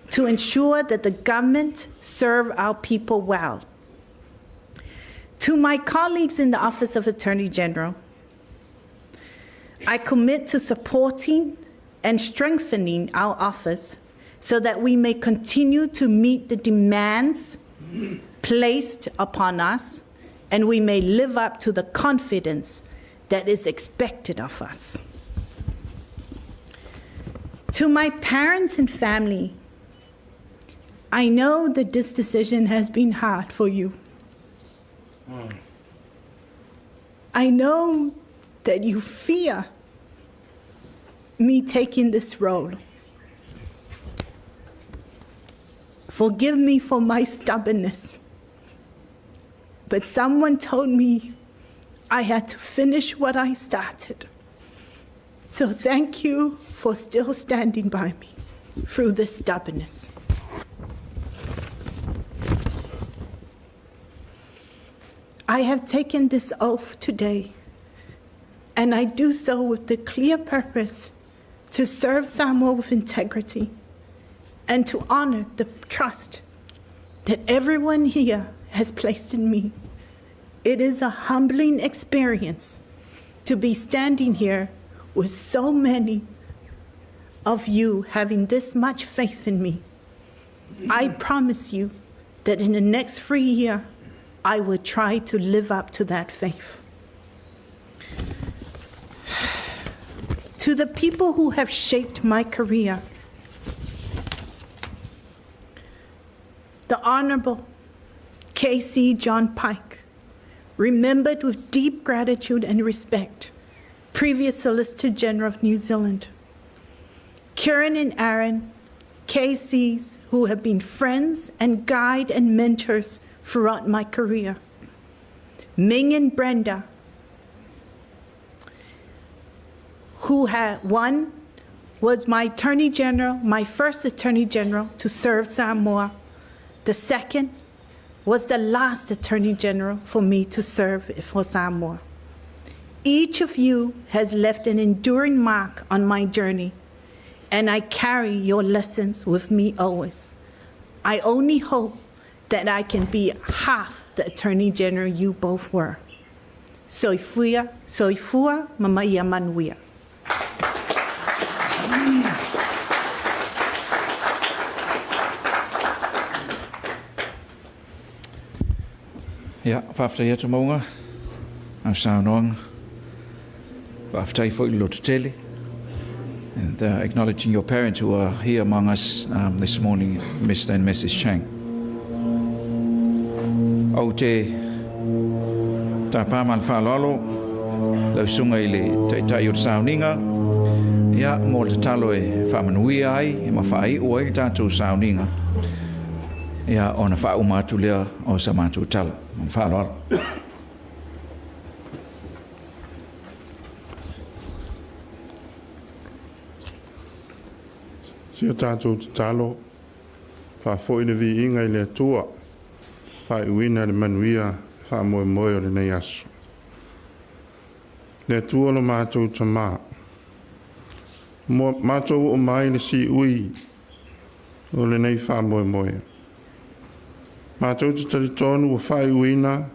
to ensure that the government serve our people well. To my colleagues in the Office of Attorney General, I commit to supporting and strengthening our office so that we may continue to meet the demands placed upon us and we may live up to the confidence that is expected of us. To my parents and family, I know that this decision has been hard for you. I know that you fear me taking this role. Forgive me for my stubbornness. But someone told me I had to finish what I started. So thank you for still standing by me through this stubbornness. I have taken this oath today, and I do so with the clear purpose to serve Samoa with integrity and to honor the trust that everyone here has placed in me. It is a humbling experience to be standing here with so many of you having this much faith in me. I promise you that in the next 3 years, I will try to live up to that faith. To the people who have shaped my career, the Honorable K.C. John Pike, remembered with deep gratitude and respect, previous Solicitor General of New Zealand, Kieran and Aaron, KCs, who have been friends and guide and mentors throughout my career, Ming and Brenda, who had one was my Attorney General, my first Attorney General to serve Samoa. The second was the last Attorney General for me to serve for Samoa. Each of you has left an enduring mark on my journey, and I carry your lessons with me always. I only hope that I can be half the Attorney General you both were. Soifua, soifua, mamaia manuia. Ia, faafetai atu Maunga, au saunoaga. Faafetai foi le lototele. And acknowledging your parents who are here among us this morning, Mr. and Mrs. Chang. Ou te tāpā ma le faaaloalo lau susuga i le Taitai o le Sauniga, ia, mo le tatalo e faamanuia ai ma faaiu ai le tatou sauniga, ia, ona faauma atu lea o sa matou tala. Ma le faaaloalo. Si o tatou tatalo, faafoi le viiga i le Atua, faaiuina le manuia le faamoemoe o lenei aso. Le Atua lo matou Tamā, matou oo mai le siui o lenei faamoemoe. Matou te talitonu ua faaiuina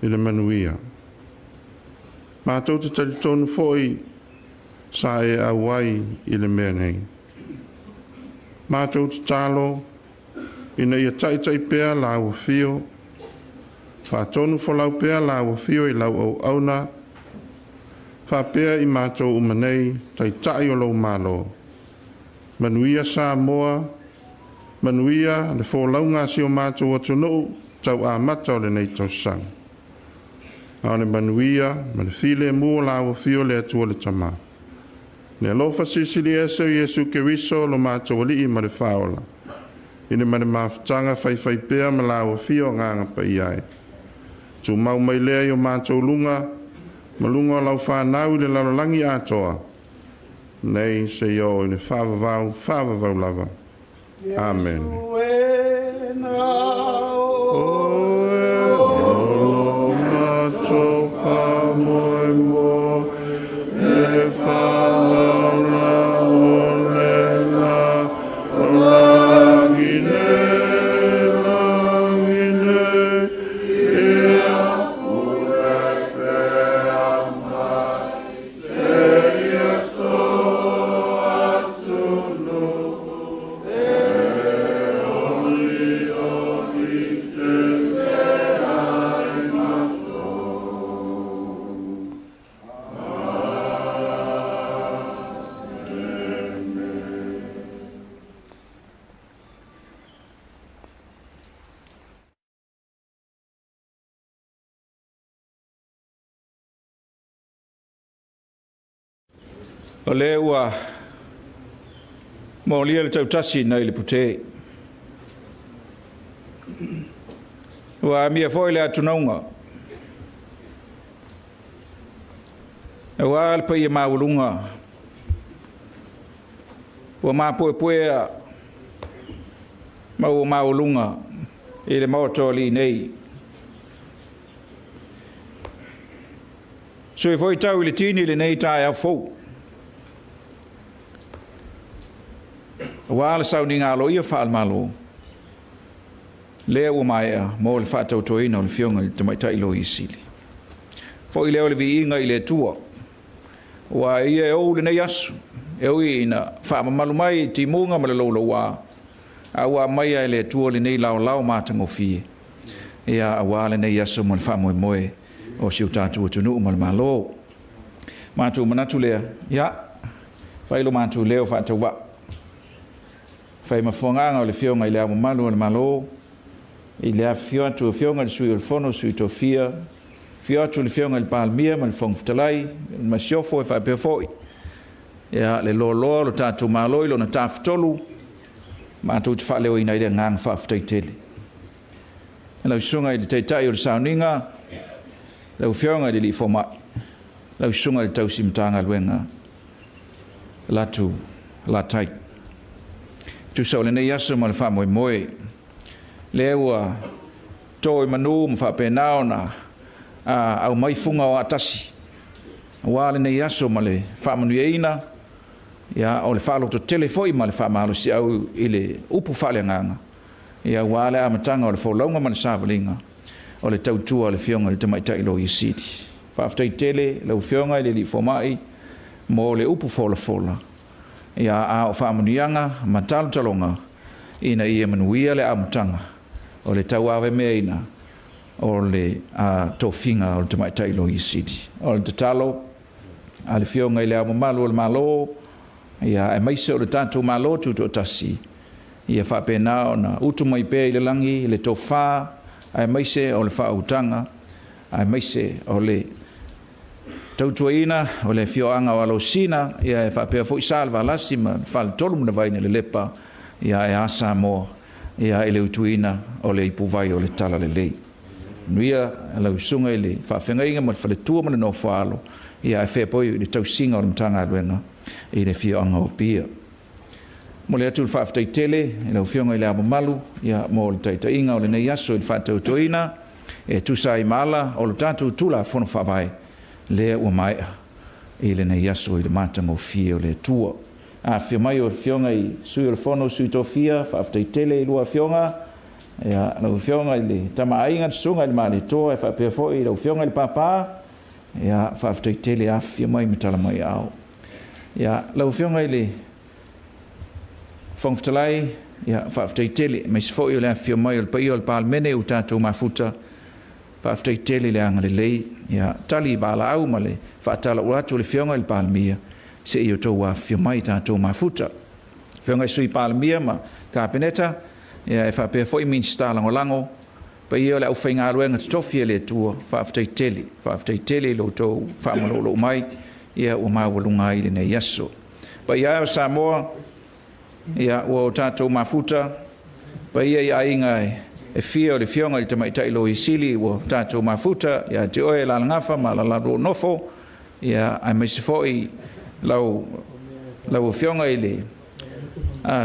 i le manuia. Matou te talitonu foi sa e auai i le mea nei. Matou tatalo ina ia taitai pea lau afio, faatonu folau pea lau afio i lau auauna, faapea i matou uma nei, taitai o lou Malo. Manuia Samoa, manuia le folauga a si o matou atunuu tau amata o lenei tausaga. A o le manuia ma le filemu o lau afio le Atua le Tama. Le alofa silisili ese o Iesu Keriso lo matou Alii ma le Faaola, i le ma le mafutaga faifaipea ma lau afio Agaga Paia e. Tumau mai lea i o matou luga, ma luga o lau fanau i le lalolagi atoa, nei seia oo i le faavavau faavavau lava. Amene. Oe o lo matou faamoemoe, le faalaula o le lalolagi nei, lagi nei, ia pule pea mai seia so atunuu e olioli tele ai matou. O lea ua molia le tautasi nai le pute. Ua amia foi le atunauga. Aua le paia maualuga ua mapuepuea ma ua maualuga i le Maota o Alii nei. Sui foi tau i le tini i lenei taeao fou. Aua le sauniga aloaia faale-Malo, lea ua maea mo le faatautoina o le Afioga i le Tamaitai Loia Sili. Foi lea o le viiga i le Atua, aua e Ia e ou lenei aso, e ui ina faamamalu mai i timuga ma le louloua, a ua aumaia e le Atua lenei laolao matagofie, ia aua lenei aso ma le faamoemoe o si o tatou atunuu ma le Malo. Matou manatu lea, ia, fai lo matou leo faatauvaa, fai ma foagaga o le Afioga i Le Ao Mamalu o le Malo, i le afifio atu o Afioga i le Sui o le Fono, Sui Tofia, afio atu le Afioga i le Palemia ma le Fofoga Fetalai, le Masiofo e faapea foi ia, le loaloa o le tatou Malo i lona tafatolu, matou te faaleoina ai le agaga faafetai tele. Lau Susuga i le Taitai o le Sauniga, lau Afioga i le Alii Fomai, lau Susuga i le Tausi Matagaluega, Latu Latai. Tusa o lenei aso ma le faamoemoe, lea ua to i manu ma faapena ona aumai fuga o atasi aua lenei aso ma le faamanuiaina, ia, o le faalototele foi ma le faamalosiau i le upu faaleagaga, ia, aua le amataga o le folauga ma le savaliga o le tautua a le Afioga i le Tamaitai Loia Sili. Faafetai tele lau Afioga i le Alii Fomai mo le upu folafola, ia, a o faamanuiaga ma talotaloga ina ia manuia le amataga o le tauavameaina o le tofiga o le Tamaitai Loia Sili. O le tatalo a le Afioga i Le Ao Mamalu o le Malo, ia, aemaise o le tatou Malo Tutoatasi, ia faapena ona utu mai pea i le lagi le tofa, aemaise o le faautaga, aemaise o le tautuaina o le afioaga o Alosina, ia e faapea foi Salevalasi ma le Faletolu ma Navaina Lelepa, ia e a Samoa, ia i le utuina o le ipuvai o le Talalelei. Manuia lau susuga i le faafeagaiga ma le faletua ma le nofoaalo, ia ae faia foi le tausiga o le Matagaluega i le afioaga o Apia. Momoli atu le faafetai tele i lau Afioga i Le Ao Mamalu ia, mo le taitaiga o lenei aso i le faatautoina e tusa ai ma ala o le tatou Tulafono Faavae lea ua maea i lenei aso i le matagofie o le Atua. Afifio mai o Afioga i Sui o le Fono, Sui Tofia, faafetai tele i lua Afioga, ia, lau Afioga i le Tama a Aiga, le Susuga i le Malietoa, e faapea foi lau Afioga i le Papa, ia, faafetai tele, afifio mai ma tala mai ao. Ia, lau Afioga i le Fofoga Fetalai, ia, faafetai tele, aemaise foi o le afifio mai o le paia o le Palemene ua tatou mafuta, faafetai tele i le agalelei, ia, tali valaau ma le faatalaua atu o le Afioga i le Palemia, se i outou afifio mai tatou mafuta. Afioga i Sui Palemia ma Kapeneta, ia, e faapea foi Minisita Lagolago, paia o le aufaigaluega totofi a le Atua, faafetai tele, faafetai tele i lo outou faamaloulou mai, ia ua maualuga ai lenei aso. Paia e o Samoa, ia ua o tatou mafuta, paia i aiga e fia o le Afioga i le Tamaitai Loia Sili ua tatou mafuta, ia te oe Lalagafa ma Lalaluonofo, ia aemaise foi lau Lau Afioga i le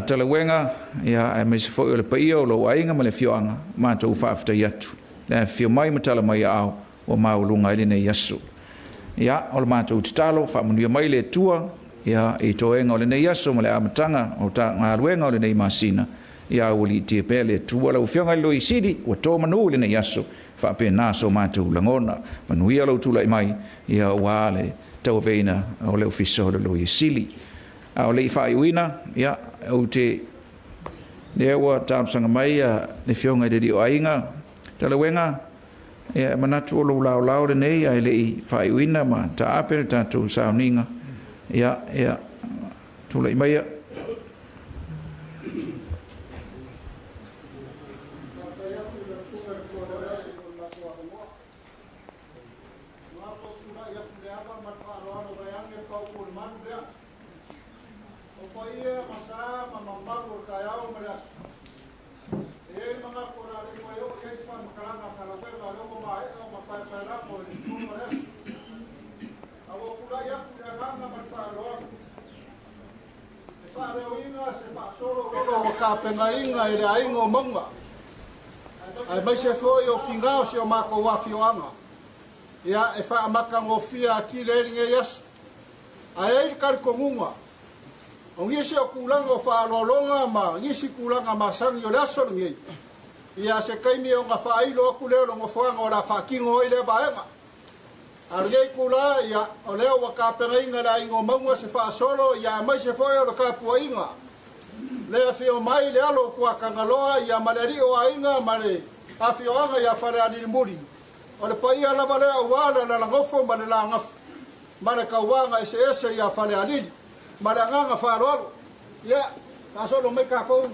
Talauega, ia, aemaise foi o le paia o lou aiga ma le afioaga, matou faafetai atu le afifio mai ma tala mai aao ua maualuga ai lenei aso. Ia, o le matou tatalo, faamanuia mai le Atua ia, i toega o lenei aso ma le amataga o ta galuega o lenei masina, ia aualiitia pea le Atua. Lau Afioga i le Loia Sili, ua to manu i lenei aso, faapena so matou lagona. Manuia lou tulai mai, ia, aua le tauaveina o le Ofisa o le Loia Sili. A o le i faaiuina, ia, ou te lea ua talosaga mai le Afioga i le Alii o Aiga, Talauega, ia, e manatu o lou laolao lenei ae le i faaiuina ma taape le tatou sauniga. Ia, ia, tulai maia. O paia ma sa ma mamalu o le taeao ma le aso. E i ai le manatu o le a le toe oo i ai se faamatalaga a Kalauega o lea ua maea ona paepaelano i le aso ma le aso. A ua tulai atu i le agaga ma le faaaloalo e faaleoina se faasolololo ua tapenaina e le aiga o Mauga, aemaise foi o tina o si o matou afioaga, ia e faamatagofie atili ai lenei aso. Ae i ai le talitonuga, o nisi o tulaga o faaaloaloga ma nisi tulaga masani o le aso lenei, ia se taimi ona faailo atu lea o le nofoaga o le a faatino ai lea vaega. A o lenei itula, ia, o lea ua tapenaina e le aiga o Mauga se faasolo, ia aemaise foi o le tapuaiga le afio mai le alo o Tuatagaloa, ia ma le alii o aiga ma le afioaga ia Falealilimuli. O le paia lava lea aua le alalanofo ma le lagafa ma le tauaga eseese ia Falealili. Ma le agaga faaaloalo, ia, faasolo mai tatou.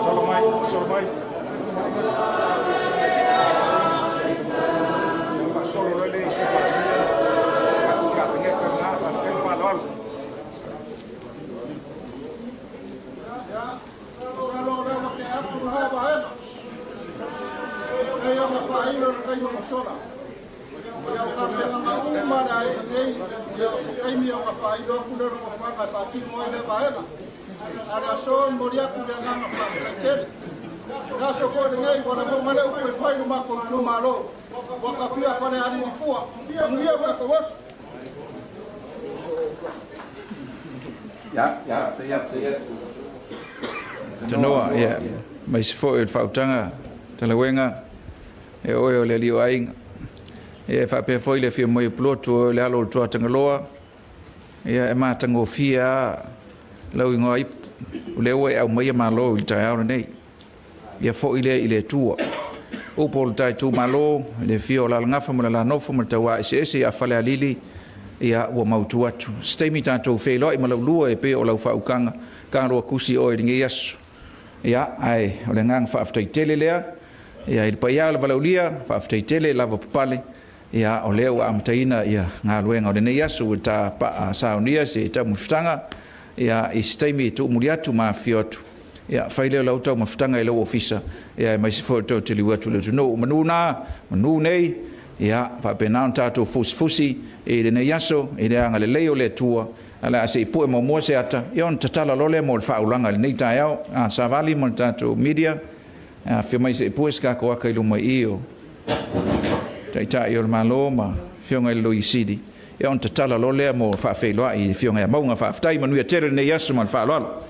Solo mai, solo mai. Faasolo loa le isi Palemia, tatou Kapeneta lena, faafetai le faaaloalo. Masalo o lea ua tea atu lena vaega. Nei ona faailo le taimi ua sola. Ia o tapenaga uma a le aiga nei, ia o se taimi ona faailo atu lea o le nofoaga e faatino ai lea vaega. A o le aso e momoli atu le agaga faafetai tele. O le aso foi lenei ua lagona le upu e fai i lo matou itumalo, ua tafia Falealili fua. Manuia lo tatou aso. Tanoa, ia, aemaise foi o le faautaga Talauega, e oe o le alii o aiga. Ia, e faapea foi le afio mai o Pulotu, o oe o le alo o le Tuatagaloa, ia, e matagofie lava lau igoa ipu, o lea ua e aumaia malo i le taeao lenei. Ia foi lea i le Atua. Upu o le ta itumalo, i le afio o Alalagafa ma le Alalnofo ma le Tauaeseese ia Falealili, Ia, ua mautu atu. Se taimi tatou feiloai ma laulua e pei o lau faaukaga, kaloa kusi oe i lenei aso. Ia, ae o le agaga faafetai tele lea. Ia, i le paia o le valaaulia, faafetai tele lava papale. Ia, o lea ua amataina ia galuega o lenei aso ua ta paa saunia se taumafataga. Ia, i se taimi e tuumuli atu ma afifio atu. Ia, fai lea o lau taumafataga i lou ofisa, ia aemaise foi o le toe taliu atu i le atunuu. Manu na, manu nei, ia, faapena ona tatou fusifusi i lenei aso i le agalelei o le Atua. Ae o le a se i pue muamua se ata, ia ona tatala loa lea mo le faaulaga i lenei taeao. A, Savali ma le tatou media, afifio mai se i pue se tatou ata i luma i i o Taitai o le Malo ma Afioga i le Loia Sili, ia ona tatala loa lea mo le faafeiloai i le Afioga ia Mauga. Faafetai, manuia tele lenei aso ma le faaaloalo.